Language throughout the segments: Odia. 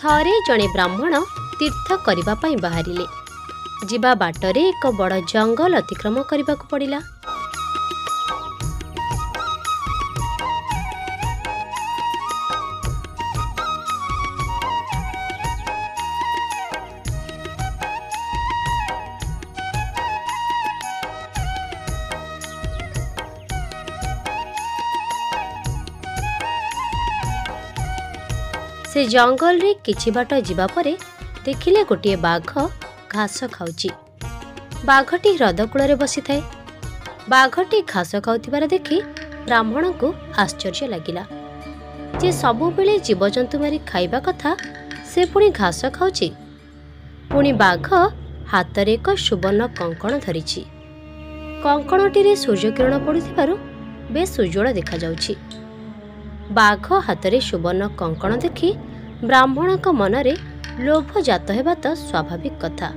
ଥରେ ଜଣେ ବ୍ରାହ୍ମଣ ତୀର୍ଥ କରିବା ପାଇଁ ବାହାରିଲେ। ଯିବା ବାଟରେ ଏକ ବଡ଼ ଜଙ୍ଗଲ ଅତିକ୍ରମ କରିବାକୁ ପଡ଼ିଲା। ସେ ଜଙ୍ଗଲରେ କିଛି ବାଟ ଯିବା ପରେ ଦେଖିଲେ ଗୋଟିଏ ବାଘ ଘାସ ଖାଉଛି। ବାଘଟି ହ୍ରଦ କୂଳରେ ବସିଥାଏ। ବାଘଟି ଘାସ ଖାଉଥିବାର ଦେଖି ବ୍ରାହ୍ମଣଙ୍କୁ ଆଶ୍ଚର୍ଯ୍ୟ ଲାଗିଲା ଯେ ସବୁବେଳେ ଜୀବଜନ୍ତୁ ମାରି ଖାଇବା କଥା, ସେ ପୁଣି ଘାସ ଖାଉଛି। ପୁଣି ବାଘ ହାତରେ ଏକ ସୁବର୍ଣ୍ଣ କଙ୍କଣ ଧରିଛି। କଙ୍କଣଟିରେ ସୂର୍ଯ୍ୟକିରଣ ପଡ଼ୁଥିବାରୁ ବେଶ୍ ଉଜ୍ଜ୍ୱଳ ଦେଖାଯାଉଛି। ବାଘ ହାତରେ ସୁବର୍ଣ୍ଣ କଙ୍କଣ ଦେଖି ବ୍ରାହ୍ମଣଙ୍କ ମନରେ ଲୋଭ ଜାତ ହେବା ତ ସ୍ୱାଭାବିକ କଥା,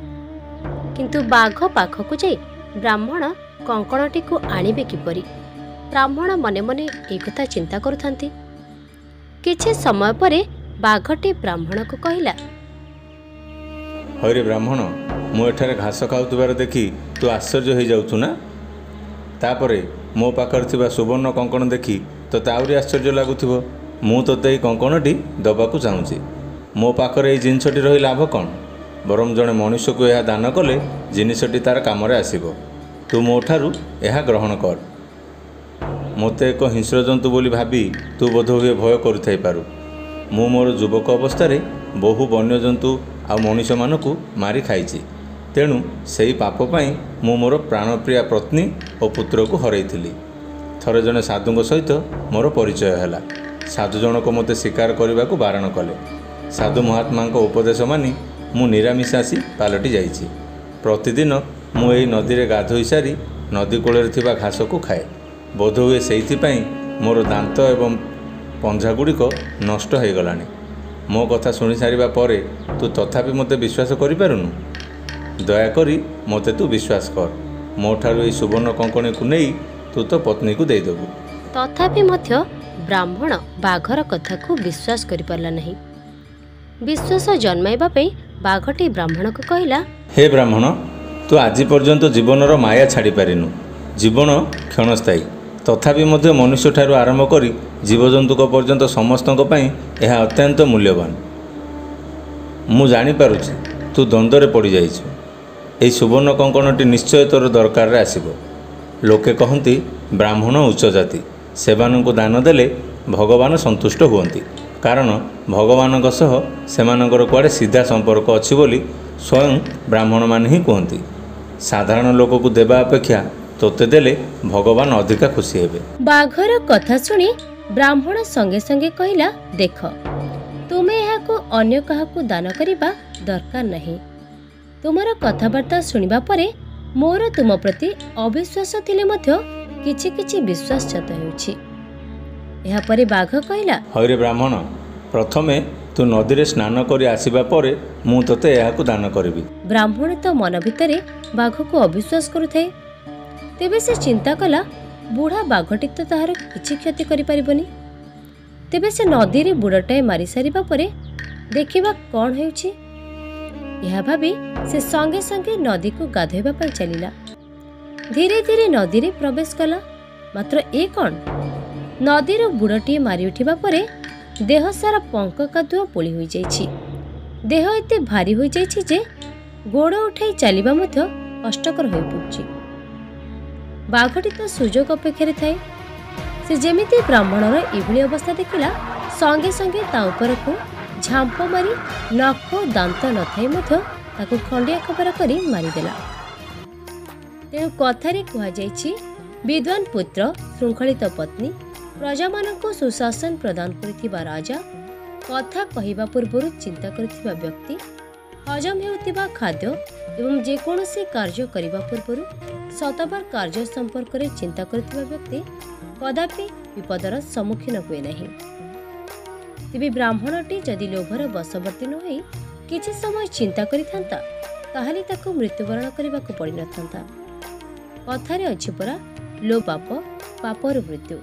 କିନ୍ତୁ ବାଘ ପାଖକୁ ଯାଇ ବ୍ରାହ୍ମଣ କଙ୍କଣଟିକୁ ଆଣିବେ କିପରି? ବ୍ରାହ୍ମଣ ମନେ ମନେ ଏହି କଥା ଚିନ୍ତା କରୁଥାନ୍ତି। କିଛି ସମୟ ପରେ ବାଘଟି ବ୍ରାହ୍ମଣକୁ କହିଲା, ହଇରେ ବ୍ରାହ୍ମଣ, ମୁଁ ଏଠାରେ ଘାସ ଖାଉଥିବାର ଦେଖି ତୁ ଆଶ୍ଚର୍ଯ୍ୟ ହେଇଯାଉଛୁ ନା? ତାପରେ ମୋ ପାଖରେ ଥିବା ସୁବର୍ଣ୍ଣ କଙ୍କଣ ଦେଖି ତୋତେ ଆହୁରି ଆଶ୍ଚର୍ଯ୍ୟ ଲାଗୁଥିବ। ମୁଁ ତୋତେ ଏଇ କଙ୍କଣଟି ଦେବାକୁ ଚାହୁଁଛି। ମୋ ପାଖରେ ଏଇ ଜିନିଷଟି ରହି ଲାଭ କ'ଣ? ବରଂ ଜଣେ ମଣିଷକୁ ଏହା ଦାନ କଲେ ଜିନିଷଟି ତା'ର କାମରେ ଆସିବ। ତୁ ମୋ ଠାରୁ ଏହା ଗ୍ରହଣ କର। ମୋତେ ଏକ ହିଂସ୍ର ଜନ୍ତୁ ବୋଲି ଭାବି ତୁ ବୋଧହୁଏ ଭୟ କରୁଥାଇପାରୁ। ମୁଁ ମୋର ଯୁବକ ଅବସ୍ଥାରେ ବହୁ ବନ୍ୟଜନ୍ତୁ ଆଉ ମଣିଷମାନଙ୍କୁ ମାରି ଖାଇଛି। ତେଣୁ ସେଇ ପାପ ପାଇଁ ମୁଁ ମୋର ପ୍ରାଣପ୍ରିୟା ପତ୍ନୀ ଓ ପୁତ୍ରକୁ ହରାଇଥିଲି। ଥରେ ଜଣେ ସାଧୁଙ୍କ ସହିତ ମୋର ପରିଚୟ ହେଲା। ସାଧୁ ଜଣକ ମୋତେ ଶିକାର କରିବାକୁ ବାରଣ କଲେ। ସାଧୁ ମହାତ୍ମାଙ୍କ ଉପଦେଶ ମାନି ମୁଁ ନିରାମିଷାଶୀ ପାଲଟି ଯାଇଛି। ପ୍ରତିଦିନ ମୁଁ ଏହି ନଦୀରେ ଗାଧୋଇ ସାରି ନଦୀ କୂଳରେ ଥିବା ଘାସକୁ ଖାଏ। ବୋଧହୁଏ ସେଇଥିପାଇଁ ମୋର ଦାନ୍ତ ଏବଂ ପଞ୍ଝାଗୁଡ଼ିକ ନଷ୍ଟ ହୋଇଗଲାଣି। ମୋ କଥା ଶୁଣି ସାରିବା ପରେ ତୁ ତଥାପି ମୋତେ ବିଶ୍ୱାସ କରିପାରୁନୁ? ଦୟାକରି ମୋତେ ତୁ ବିଶ୍ୱାସ କର। ମୋ ଠାରୁ ଏହି ସୁବର୍ଣ୍ଣ କଙ୍କଣୀକୁ ନେଇ ତୁ ତୋ ପତ୍ନୀକୁ ଦେଇଦେବୁ। ତଥାପି ମଧ୍ୟ ବ୍ରାହ୍ମଣ ବାଘର କଥାକୁ ବିଶ୍ୱାସ କରିପାରିଲା ନାହିଁ। ବିଶ୍ୱାସ ଜନ୍ମାଇବା ପାଇଁ ବାଘଟି ବ୍ରାହ୍ମଣକୁ କହିଲା, ହେ ବ୍ରାହ୍ମଣ, ତୁ ଆଜି ପର୍ଯ୍ୟନ୍ତ ଜୀବନର ମାୟା ଛାଡ଼ିପାରିନୁ। ଜୀବନ କ୍ଷଣସ୍ଥାୟୀ, ତଥାପି ମଧ୍ୟ ମନୁଷ୍ୟଠାରୁ ଆରମ୍ଭ କରି ଜୀବଜନ୍ତୁଙ୍କ ପର୍ଯ୍ୟନ୍ତ ସମସ୍ତଙ୍କ ପାଇଁ ଏହା ଅତ୍ୟନ୍ତ ମୂଲ୍ୟବାନ। ମୁଁ ଜାଣିପାରୁଛି ତୁ ଦ୍ୱନ୍ଦ୍ୱରେ ପଡ଼ିଯାଇଛୁ। ଏହି ସୁବର୍ଣ୍ଣ କଙ୍କଣଟି ନିଶ୍ଚୟ ତୋର ଦରକାରରେ ଆସିବ। ଲୋକେ କହନ୍ତି ବ୍ରାହ୍ମଣ ଉଚ୍ଚ ଜାତି, ସେମାନଙ୍କୁ ଦାନ ଦେଲେ ଭଗବାନ ସନ୍ତୁଷ୍ଟ ହୁଅନ୍ତି, କାରଣ ଭଗବାନଙ୍କ ସହ ସେମାନଙ୍କର କୁଆଡ଼େ ସିଧା ସମ୍ପର୍କ ଅଛି ବୋଲି ସ୍ୱୟଂ ବ୍ରାହ୍ମଣମାନେ ହିଁ କୁହନ୍ତି। ସାଧାରଣ ଲୋକକୁ ଦେବା ଅପେକ୍ଷା ତୋତେ ଦେଲେ ଭଗବାନ ଅଧିକା ଖୁସି ହେବେ। ବାଘର କଥା ଶୁଣି ବ୍ରାହ୍ମଣ ସଙ୍ଗେ ସଙ୍ଗେ କହିଲା, ଦେଖ, ତୁମେ ଏହାକୁ ଅନ୍ୟ କାହାକୁ ଦାନ କରିବା ଦରକାର ନାହିଁ। ତୁମର କଥାବାର୍ତ୍ତା ଶୁଣିବା ପରେ ମୋର ତୁମ ପ୍ରତି ଅବିଶ୍ୱାସ ଥିଲେ ମଧ୍ୟ କିଛି କିଛି ବିଶ୍ୱାସ ଜାତ ହେଉଛି। ଏହାପରେ ବାଘ କହିଲା, ହଇରେ ବ୍ରାହ୍ମଣ, ପ୍ରଥମେ ତୁ ନଦୀରେ ସ୍ନାନ କରି ଆସିବା ପରେ ମୁଁ ତୋତେ ଏହାକୁ ଦାନ କରିବି। ବ୍ରାହ୍ମଣ ତ ମନ ଭିତରେ ବାଘକୁ ଅବିଶ୍ୱାସ କରୁଥାଏ। ତେବେ ସେ ଚିନ୍ତା କଲା, ବୁଢ଼ା ବାଘଟି ତ ତାହାର କିଛି କ୍ଷତି କରିପାରିବନି। ତେବେ ସେ ନଦୀରେ ବୁଡ଼ଟାଏ ମାରି ସାରିବା ପରେ ଦେଖିବା କ'ଣ ହେଉଛି। ଏହା ଭାବି ସେ ସଙ୍ଗେ ସଙ୍ଗେ ନଦୀକୁ ଗାଧୋଇବା ପାଇଁ ଚାଲିଲା। ଧୀରେ ଧୀରେ ନଦୀରେ ପ୍ରବେଶ କଲା। ମାତ୍ର ଏ କ'ଣ, ନଦୀର ବୁଡ଼ଟିଏ ମାରି ଉଠିବା ପରେ ଦେହ ସାରା ପଙ୍କ କାଦୁଅ ବୋଳି ହୋଇଯାଇଛି। ଦେହ ଏତେ ଭାରି ହୋଇଯାଇଛି ଯେ ଗୋଡ଼ ଉଠାଇ ଚାଲିବା ମଧ୍ୟ କଷ୍ଟକର ହୋଇପଡ଼ୁଛି। ବାଘଟି ତ ସୁଯୋଗ ଅପେକ୍ଷାରେ ଥାଏ। ସେ ଯେମିତି ବ୍ରାହ୍ମଣର ଏଭଳି ଅବସ୍ଥା ଦେଖିଲା, ସଙ୍ଗେ ସଙ୍ଗେ ତା ଉପରକୁ ଝାମ୍ପ ମାରି ନଖ ଦାନ୍ତ ନଥାଇ ମଧ୍ୟ ତାକୁ ଖଣ୍ଡିଆ ଖବର କରି ମାରିଦେଲା। ତେଣୁ କଥାରେ କୁହାଯାଇଛି, ବିଦ୍ୱାନ ପୁତ୍ର, ଶୃଙ୍ଖଳିତ ପତ୍ନୀ, ପ୍ରଜାମାନଙ୍କୁ ସୁଶାସନ ପ୍ରଦାନ କରୁଥିବା ରାଜା, କଥା କହିବା ପୂର୍ବରୁ ଚିନ୍ତା କରୁଥିବା ବ୍ୟକ୍ତି, ହଜମ ହେଉଥିବା ଖାଦ୍ୟ ଏବଂ ଯେକୌଣସି କାର୍ଯ୍ୟ କରିବା ପୂର୍ବରୁ ଶତବାର କାର୍ଯ୍ୟ ସମ୍ପର୍କରେ ଚିନ୍ତା କରୁଥିବା ବ୍ୟକ୍ତି କଦାପି ବିପଦର ସମ୍ମୁଖୀନ ହୁଏ ନାହିଁ। ତେବେ ବ୍ରାହ୍ମଣଟି ଯଦି ଲୋଭର ବଶବର୍ତ୍ତୀ ନ ହୋଇ କିଛି ସମୟ ଚିନ୍ତା କରିଥାନ୍ତା, ତାହେଲେ ତାକୁ ମୃତ୍ୟୁବରଣ କରିବାକୁ ପଡ଼ିନଥାନ୍ତା। କଥାରେ ଅଛି ପରା, ଲୋ ପାପ, ପାପରୁ ମୃତ୍ୟୁ।